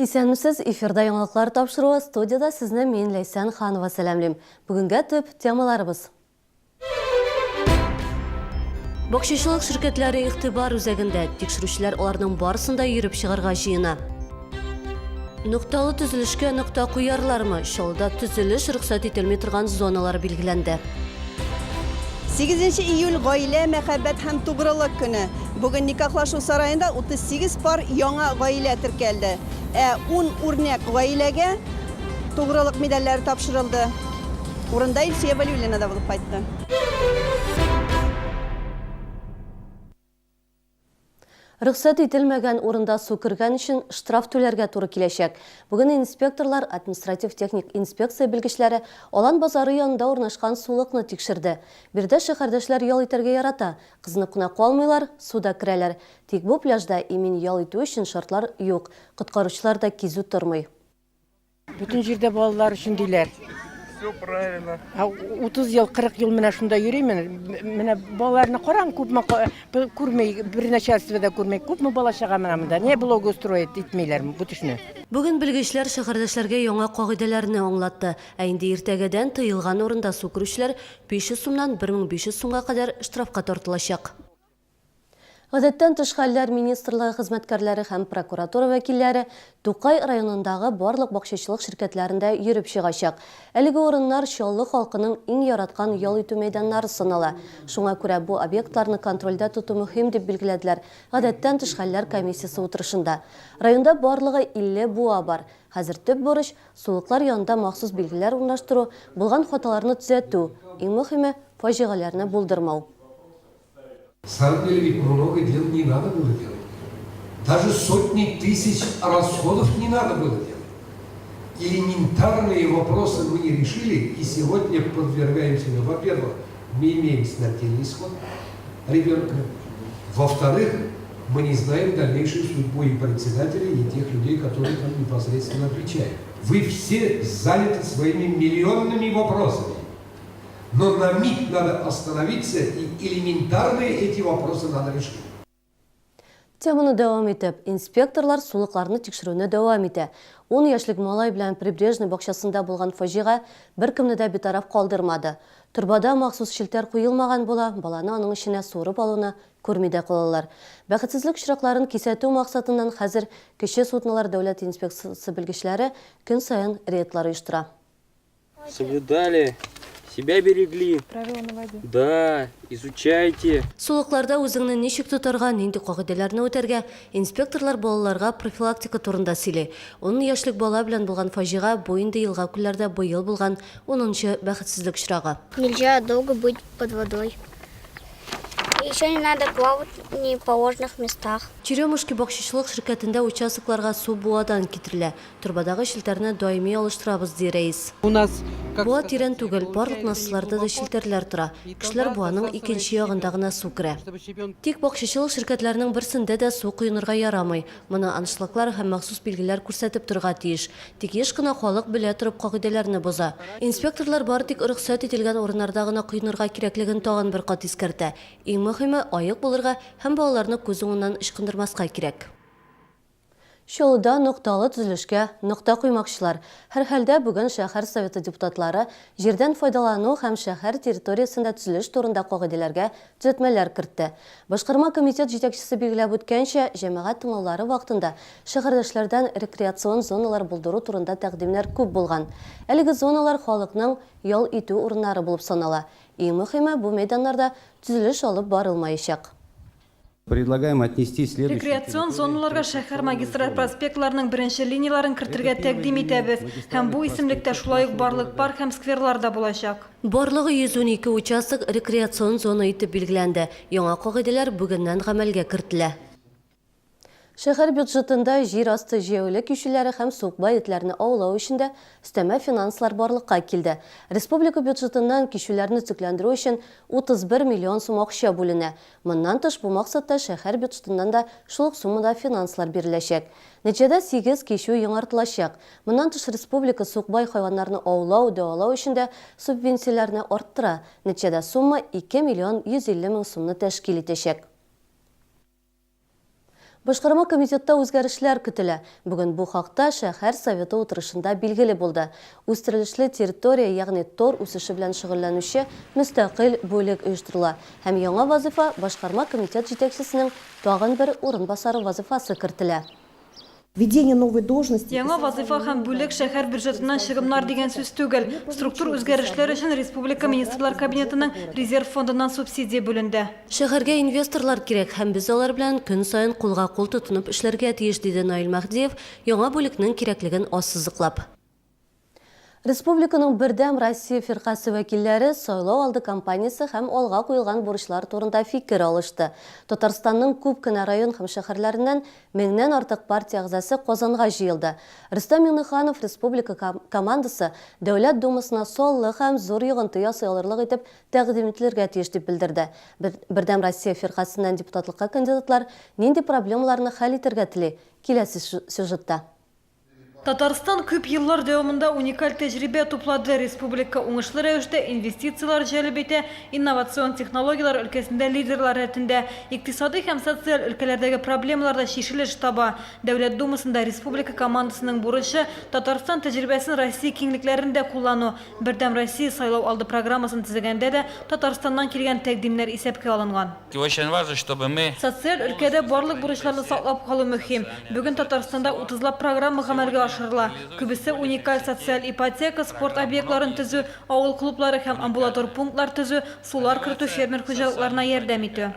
Исәнмесез, эфирда яңалыклар тапшыруы, студиядә сезне мин, Ләйсән Ханова сәламлим. Бүгенгә төп темаларыбыз. Бакчачылык ширкәтләре игътибар үзәгендә. Тикшерүчеләр аларның барысын да йөреп чыгарга җыена. Нокталы төзелешкә нокта куярлармы? Чаллыда төзелеш рөхсәт ителми торган зоналар билгеләнде. Сигезенче июль, гаилә, мәхәббәт һәм тугрылык көне. Бүген Никахлашу сараенда 38 пар яңа гаилә теркәлде. Ә ун үрнәк гаиләгә тугрылык медальләре тапшырылды. Урында Илсөя Вәлиуллина да булып кайтты. Рөхсәт ителмәгән урында су кергән өчен штраф түләргә туры киләчәк. Бүген инспекторлар, административ-техник инспекция белгечләре Алан базары янында урнашкан сулыкны тикшерде. Биредә шәһәрдәшләр ял итәргә ярата. Кызынып кына калмыйлар, су да керәләр. Тик бу пляжда имин ял итү өчен шартлар юк. Коткаручылар да кизү тормый. Бөтен җирдә балалар өчен диләр. Все правильно. Ә 30 ел, 40 ел менә шунда йөримен. Менә балаларны караң, күпме күрми, бер начальство да күрми. Күпме бала чага менә монда. Не благоустроить итмиләр бу төшне. Бүген белгечләр шәһәрдәшләргә яңа кагыйдәләрне аңлатты. Ә инде иртәгәдән тыелган урында су керүчеләр 500 сумнан 1500 сумга кадәр штрафка тартылачак. Гадәттән тыш хәлләр министрлыгы хезмәткәрләре һәм прокуратура вәкилләре Тукай районындагы барлык бакчачылык ширкәтләрендә йөреп чыгачак. Әлеге урыннар Чаллы халкының иң яраткан ял итү мәйданнары санала. Шуңа күрә бу объектларны контрольдә тоту мөһим, дип билгеләделәр гадәттән тыш хәлләр комиссиясе утырышында. Районда барлыгы 50 буа бар. Хәзер төп бурыч, сулыклар янында махсус билгеләр урнаштыру, булган хаталарны төзәтү, иң мөһиме, фаҗигаләрне булдырмау. На самом деле ведь много дел не надо было делать. Даже сотни тысяч расходов не надо было делать. Элементарные вопросы мы не решили и сегодня подвергаем себя. Во-первых, мы имеем смертельный исход ребенка. Во-вторых, мы не знаем дальнейшую судьбу и председателя, и тех людей, которые там непосредственно отвечают. Вы все заняты своими миллионными вопросами. Но на миг надо остановиться, и элементарные эти вопросы надо решить. Теманы дәвам итеп, инспекторлар сулыкларны тикшерүне дәвам итә. Ун яшьлек малай белән Прибрежный бакчасында булган фаҗига беркемне дә битараф калдырмады. Торбада махсус челтәр куелмаган була, баланы аның эченә суырып алуны күрми дә калалар. Бәхетсезлек очракларын кисәтү максатыннан хәзер кече суднолар дәүләт инспекциясе белгечләре көн саен рейдлар оештыра. Соблюдали, себя берегли. Правила на воде. Да, изучайте. Сулыкларда үзеңне ничек тотарга, нинди кагыйдәләрне үтәргә, инспекторлар балаларга профилактика турында сөйли. Ун яшьлек бала белән булган фаҗига бу инде елга-күлләрдә быел булган унынчы бәхетсезлек очрагы. Нельзя долго быть под водой. Еще не надо плавать в неположенных местах. Черемушки бакчачылык ширкәтендә участокларга су буадан китерелә. Торбадагы челтәрне даими алыштырабыз, ди рәис. Буа тирән түгел, барлык насосларда да челтәрләр тора. Кешеләр буаның икенче ягында гына су керә. Тик бакчачылык ширкәтләренең берсендә дә су коенырга ярамый. Моны аншлаглар һәм махсус билгеләр күрсәтеп торырга тиеш. Тик еш кына халык белә торып кагыйдәләрне боза. Инспекторлар бары тик рөхсәт ителгән урыннарда гына коенырга кирәклеген тагын бер кат искәртә. Иң мөһиме, аек булырга һәм балаларны күз уңыннан ычкындырмаска кирәк. Чаллыда нокталы төзелешкә нокта куймакчылар. Һәрхәлдә, бүген шәһәр Советы депутатлары җирдән файдалану һәм шәһәр территориясендә төзелеш турында кагыйдәләргә төзәтмәләр кертте. Башкарма комитет җитәкчесе билгеләп үткәнчә, җәмәгать тыңлаулары вакытында шәһәрдәшләрдән рекреацион зоналар булдыру турында тәкъдимнәр күп булган. Әлеге зоналар халыкның ял итү урыннары булып санала. Иң мөһиме, бу мәйданнарда төзелеш алып барылмаячак. Предлагаем отнести следующие Рекреацион зоналарга шәһәр магистраль проспектларының беренче линияләрен кертергә тәкъдим итәбез, һәм бу исемлектә шулай ук барлык парк һәм скверлар да булачак. Барлыгы 112 участок рекреацион зона итеп билгеләнде. Яңа кагыйдәләр бүгеннән гамәлгә кертелә. Шәһәр бюджетында җир асты җәяүле кичүләре һәм сукбай этләрне аулау өчен дә өстәмә финанслар барлыкка килде. Республика бюджетыннан кичүләрне төзекләндерү өчен 31 миллион сум акча бүленә. Моннан тыш, бу максатта шәһәр бюджетыннан да шул ук суммада финанслар биреләчәк. Нәтиҗәдә сигез кичү яңартылачак. Моннан тыш, республика сукбай хайваннарны аулау, дәвалау өчен дә субвенцияләрне арттыра. Нәтиҗәдә сумма 2 миллион 150 мең сумны тәшкил итәчәк. Башкарма комитетта үзгәрешләр көтелә. Бүген бу хакта шәһәр Советы утырышында билгеле булды. Үстерелешле территория, ягъни тор үсеше белән шөгыльләнүче мөстәкыйль бүлек оештырыла һәм яңа вазыйфа, башкарма комитет җитәкчесенең тагын бер урынбасары вазыйфасы кертелә. Введение новой должности. Яңа вазыйфа һәм бүлек шәһәр бюджетыннан чыгымнар дигән сүз түгел. Структур үзгәрешләр өчен республика Министрлар Кабинетының резерв фондыннан субсидия бүленде. Шәһәргә инвесторлар кирәк һәм без алар белән көн саен кулга-кул тотынып эшләргә тиеш, диде Наил Мәһдиев, яңа бүлекнең кирәклеген ассызыклап. Республиканың Бердәм Россия фиркасе вәкилләре сайлау алды кампаниясе һәм алга куелган бурычлар турында фикер алышты. Татарстанның күп кенә район һәм шәһәрләреннән меңнән артык партия әгъзасы Казанга җыелды. Рөстәм Миңнеханов республика командасы Дәүләт Думасына саллы һәм зур йогынты ясый алырлык итеп тәкъдим ителергә тиеш дип белдерде. Бердәм Россия фиркасеннән депутатлыкка кандидатлар нинди проблемаларны хәл итәргә тели, киләсе сюжетта. Татарстан күп еллар дәвамында уникаль тәҗрибә туплады, республика уңышлы рәвештә инвестицияләр җәлеп итә, инновацион технологияләр өлкәсендә лидерлар рәтендә, икътисадый һәм социаль өлкәләрдәге проблемалар да чишелеш таба. Дәүләт Думасында республика командасының бурычы, Татарстан тәҗрибәсен Россия киңлекләрендә куллану. Бердәм Россия сайлау алды программасын төзегәндә дә Татарстаннан килгән тәкъдимнәр исәпкә алынган. Очень важно, чтобы мы. Социаль өлкәдә барлык бурычларны саклап калу мөһим. Бүген Татарстанда утызлап программа гамәлгә ашырыла. Күбесе уникаль социаль ипотека, спорт объектларын төзү, авыл клублары һәм амбулатор пунктлар төзү, сулар кертү, фермер хуҗалыкларына ярдәм итү.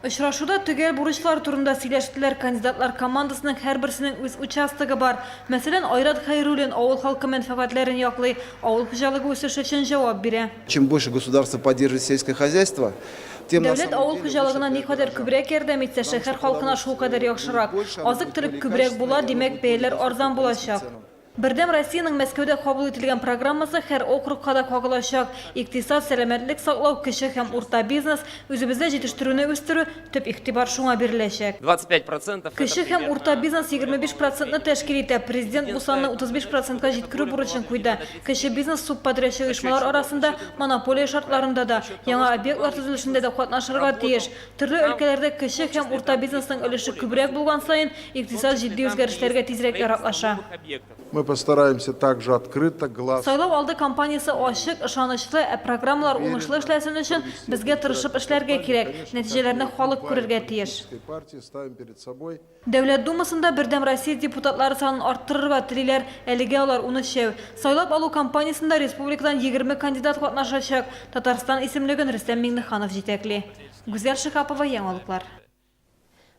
Очрашуда төгәл бурычлар турында сөйләштеләр. Кандидатлар командасының һәрберсенең үз участогы бар. Мәсәлән, Айрат Хәйруллин авыл халкы мәнфәгатьләрен яклый, авыл хуҗалыгы үсеше өчен җавап бирә. Чем больше государство поддерживает сельское хозяйство, тем на Дәүләт самом авыл деле хуҗалыгына лучше для никадәр горожан. күбрәк ярдәм итсә, Потому шәһәр что халкына продовольствия шулкадәр будет яхшырак. больше, оно будет Азык-төлек более күбрәк була, качественное, и оно димәк, будет более бәяләр доступно арзан по низким булачак. ценам. Бердәм Россиянең Мәскәүдә кабул ителгән программасы һәр округка да кагылачак. Икътисад, сәламәтлек саклау, кече һәм урта бизнес, үзебездә җитештерүне үстерү, төп игътибар шуңа биреләчәк. 25 процентов это Кече һәм урта примерно бизнес 25 процентны тәшкил итә. Президент бу санны 35 процентка җиткерү бурычын куйды. Кече бизнес субподрядчы оешмалар арасында монополия шартларында да, яңа объектлар төзелешендә дә катнашырга тиеш. Төрле өлкәләрдә кече һәм урта бизнесның өлеше күбрәк булган саен, икътисад җитди үзгәрешләргә тизрәк яраклаша. Мы постараемся также открыто, гласно. Сайлау алды кампаниясе ачык, ышанычлы, ә программалар уңышлы эшләсен өчен, безгә тырышып эшләргә кирәк. Нәтиҗәләрне халык күрергә тиеш. Дәүләт Думасында Бердәм Россия депутатлары санын арттырырга телиләр, әлегә алар унөчәү. Сайлап алу кампаниясендә республикадан 20 кандидат катнашачак. Татарстан исемлеген Рөстәм Миңнеханов җитәкли. Гүзәл Шиһапова, Яңалыклар.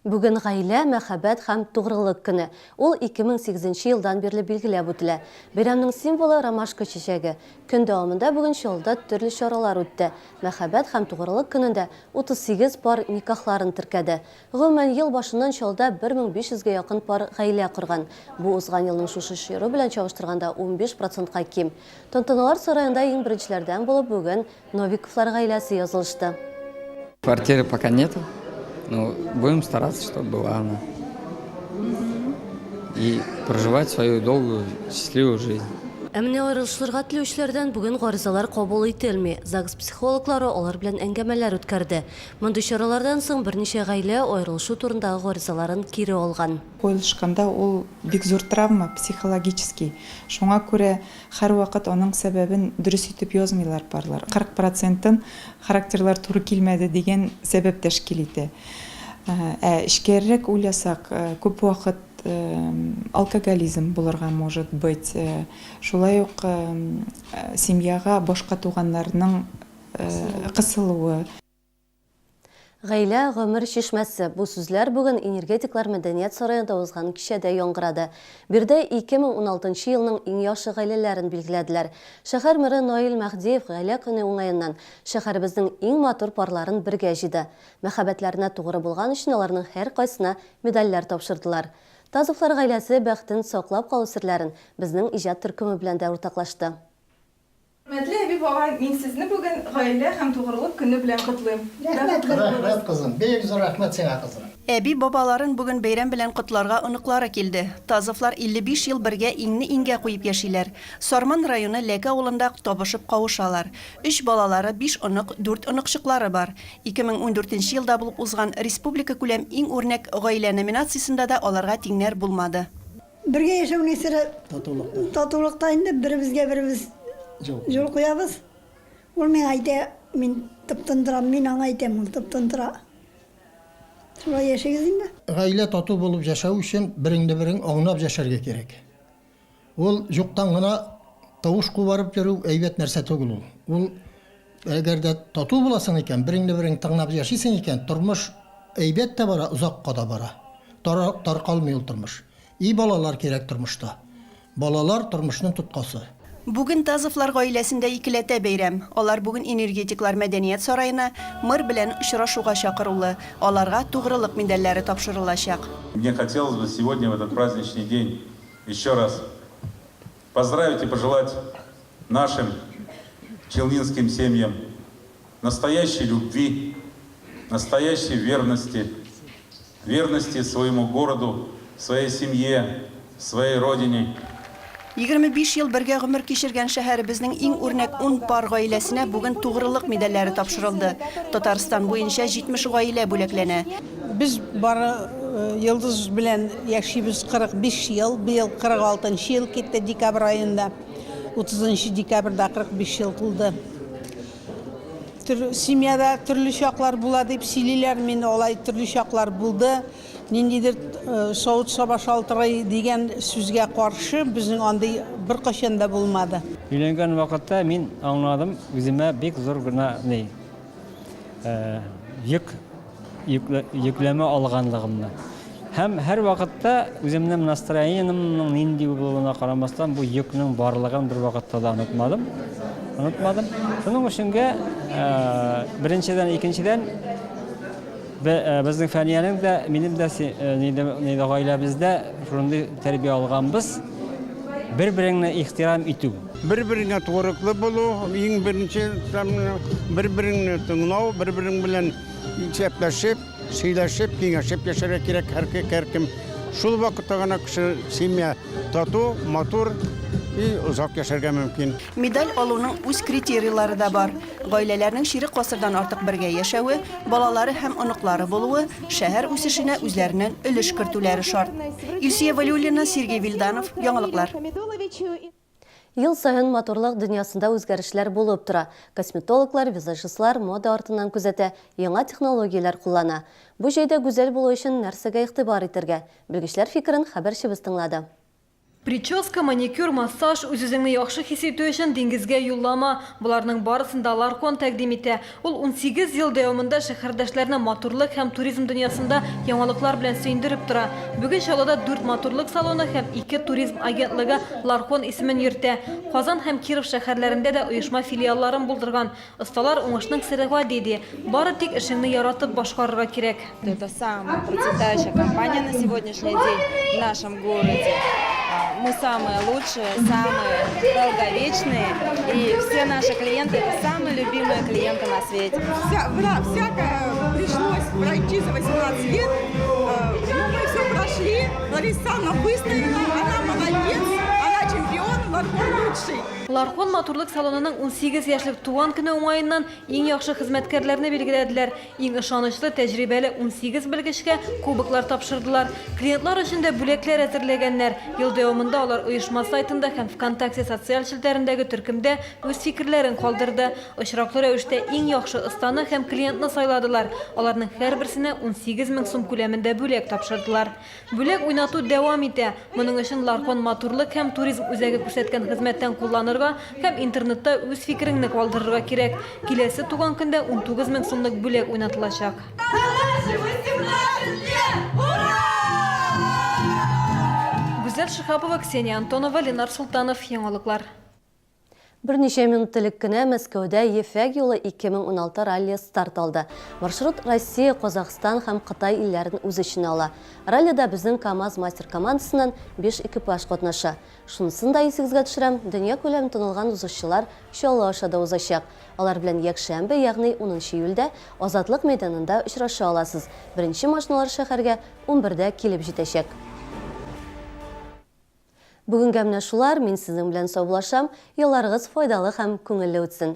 Бүген Гаилә, мәхәббәт һәм тугрылык көне. Ул 2008 нче елдан бирле билгеләп үтелә. Бәйрәмнең символы, ромашка чәчәге. Көн дәвамында бүген Чаллыда төрле чаралар үтте. Мәхәббәт һәм тугрылык көнендә 38 пар никахларын теркәде. Гомумән, ел башыннан Чаллыда 1500 гә якын пар гаилә корган. Бу узган елның шушы чоры белән чагыштырганда 15 процентка ким. Тантаналар сараенда иң беренчеләрдән булып бүген Новиковлар гаиләсе язылышты. Квартиры пока нету, но будем стараться, чтобы была она. И проживать свою долгую, счастливую жизнь. Ә менә аерылышырга теләүчеләрдән бүген гаризалар кабул ителми. ЗАГС психологлары алар белән әңгәмәләр үткәрде. Мондый чаралардан соң берничә гаилә аерылышу турындагы гаризаларын кире алган. Аерылышканда ул бик зур травма, психологический. Шуңа күрә һәрвакыт аның сәбәбен дөрес итеп язмыйлар парлар. 40 процентын характерлар туры килмәде дигән сәбәп тәшкил итә. Ә эчкәрерәк уйласак, күп вакыт алкоголизм булырга может быть. Шулай ук семьяга башка туганнарның кысылуы. Гаилә, гомер чишмәсе. Бу сүзләр бүген Энергетиклар мәдәният сараенда узган кичәдә яңгырады. Биредә 2016 нчы елның иң яхшы гаиләләрен билгеләделәр. Шәһәр мэры Наил Мәһдиев Гаилә көне уңаеннан шәһәребезнең иң матур парларын бергә җыйды. Мәхәббәтләренә тугры булган өчен аларның һәркайсына медальләр тапшырдылар. Тазовлар гаиләсе бәхетен саклап калу серләрен безнең иҗат төркеме белән дә уртаклашты. Хөрмәтле әби-бабай, мин сезне бүген Гаилә һәм тугрылык көне белән котлыйм. Рәхмәт, рәхмәт, кызым. Бик зур рәхмәт сиңа, кызым. Әби-бабаларын бүген бәйрәм белән котларга оныклары килде. Тазовлар 55 ел бергә иңне-иңгә куеп яшиләр. Сарман районы Ләке авылында табышып кавышалар. Өч балалары, биш онык, дүрт оныкчыклары бар. 2014 нче елда булып узган республикакүләм Иң үрнәк гаилә номинациясендә дә аларга тиңнәр булмады. Бергә яшәүнең сере татулыкта. Татулыкта инде беребезгә беребез юл куябыз. Ул миңа әйтә, мин тып-тын торам, мин аңа әйтәм, ул тып-тын тора. Шулай яшибез инде. Гаилә тату булып яшәү өчен береңне-берең аңлап яшәргә кирәк. Ул юктан гына тавыш кубарып йөрү әйбәт нәрсә түгел ул. Ул әгәр дә тату буласың икән, береңне-берең тыңлап яшисең икән, тормыш әйбәт тә бара, озакка да бара. Тара, таркалмый ул тормыш. И балалар кирәк тормышта. Балалар, тормышның тоткасы. Бүген Тазовлар гаиләсендә икеләтә бәйрәм. Алар бүген Энергетиклар мәдәният сараена мэр белән очрашуга чакырулы. Аларга тугрылык медальләре тапшырылачак. Мне хотелось бы сегодня, в этот праздничный день, еще раз поздравить и пожелать нашим челнинским семьям настоящей любви, настоящей верности, верности своему городу, своей семье, своей родине. 25 ел бергә гомер кичергән шәһәребезнең иң үрнәк ун пар гаиләсенә бүген тугрылык медальләре тапшырылды. Татарстан буенча 70 гаилә бүләкләнә. Без бары Йолдыз белән яшибез 45 ел, быел 46 нчы ел китте декабрь аенда. 30 нчы декабрьдә 45 ел тулды. Төр, семьяда төрле чаклар була дип сөйлиләр, мин алай төрле чаклар булды. Ниндидер э, савыт-саба шалтырый дигән сүзгә каршы безнең андый беркайчан да булмады. Өйләнгән вакытта мин аңладым, үземә бик зур гына ни, э, йөк йөкләмә алганлыгымны. Һәм һәрвакытта үземнең настроениемның нинди булуына карамастан, бу йөкнең барлыгын бервакытта да онытмадым. Онытмадым. Шуның өченгә, беренчедән, икенчедән, безнең Фәниянең дә, минем дә нидә гаиләбездә шундый тәрбия алганбыз. Бер-береңне ихтирам итү. Бер-береңә тугрыклы булу, иң беренче, бер-береңне тыңлау, бер-берең белән Исәпләшеп, сөйләшеп, киңәшеп яшәргә кирәк һәркем. Шул вакытта гына кеше семья тату, матур и озак яшәргә мөмкин. Медаль алуның үз критерийлары да бар. Гаиләләрнең чирек гасырдан артык бергә яшәве, балалары һәм оныклары булуы, шәһәр үсешенә үзләреннән өлеш кертүләре шарт. Илсөя Вәлиуллина, Сергей Вильданов, Яңалыклар. Ел саен матурлык дөньясында үзгәрешләр булып тора. Косметологлар, визажистлар мода артыннан күзәтә, яңа технологияләр куллана. Бу җәйдә гүзәл булу өчен нәрсәгә игътибар итәргә? Белгечләр фикерен хәбәрчебез тыңлады. Прическа, маникюр, массаж, үз-үзеңне яхшы хис итү өчен диңгезгә юллама, боларның барысын да Ларкон тәкъдим итә. Ул унсигез ел дәвамында шәһәрдәшләрне матурлык һәм туризм дөньясында яңалыклар белән сөендереп тора. Бүген Чаллыда дүрт матурлык салоны һәм ике туризм агентлыгы Ларкон исемен йөртә. Казан һәм Киров шәһәрләрендә дә оешма филиалларын булдырган. Осталар уңышның сере гади, ди. Бары тик эшеңне яратып башкарырга кирәк. Это самая процветающая компания на сегодняшний день в нашем городе. Мы самые лучшие, самые долговечные. И все наши клиенты это самые любимые клиенты на свете. Вся, да, всякое пришлось пройти за 18 лет. Э, но мы все прошли. Лариса Александровна выстояла, она молодец, она чемпион, Лархон лучший. Лархон матурлык салонының 18 яшьлек туган көне уңаеннан иң яхшы хезмәткәрләрне билгеләделәр. Иң ышанычлы, тәҗрибәле 18 белгечкә кубоклар тапшырдылар. Клиентлар өчен дә бүләкләр әзерләгәннәр. Ел дәвамында алар оешма сайтында һәм ВКонтакте социаль челтәрендәге төркемдә үз фикерләрен калдырды. Очраклы рәвештә иң яхшы останы һәм клиентны сайладылар. Аларның һәрберсенә 18 мең сум күләмендә бүләк тапшырдылар. Бүләк уйнату дәвам итә. Моның өчен Ларкон матурлык һәм туризм үзәге күрсәткән хезмәттән кулланырга һәм интернетта үз фикереңне калдырырга кирәк. Киләсе туган көндә 19 мең сумлык бүләк уйнатылачак. Гүзәл Шиһапова, Ксения Антонова, Ленар Солтанов, Яңалыклар. Берничә минут элек кенә Мәскәүдә Ефәк юлы 2016 раллие старт алды. Маршрут Россия, Казахстан һәм Кытай илләрен үз эченә ала. Раллида безнең КАМАЗ-Мастер командасыннан биш экипаж катнаша. Шунысын да исегезгә төшерәм, дөньякүләм танылган узышчылар Чаллы аша да узачак. Алар белән якшәмбе, ягъни унынчы июльдә Азатлык мәйданында очраша аласыз. Беренче машиналар шәһәргә унбердә килеп җитәчәк. Бүгенгә менә шулар, мин сезнең белән саубуллашам, ялларыгыз файдалы һәм күңелле үтсен.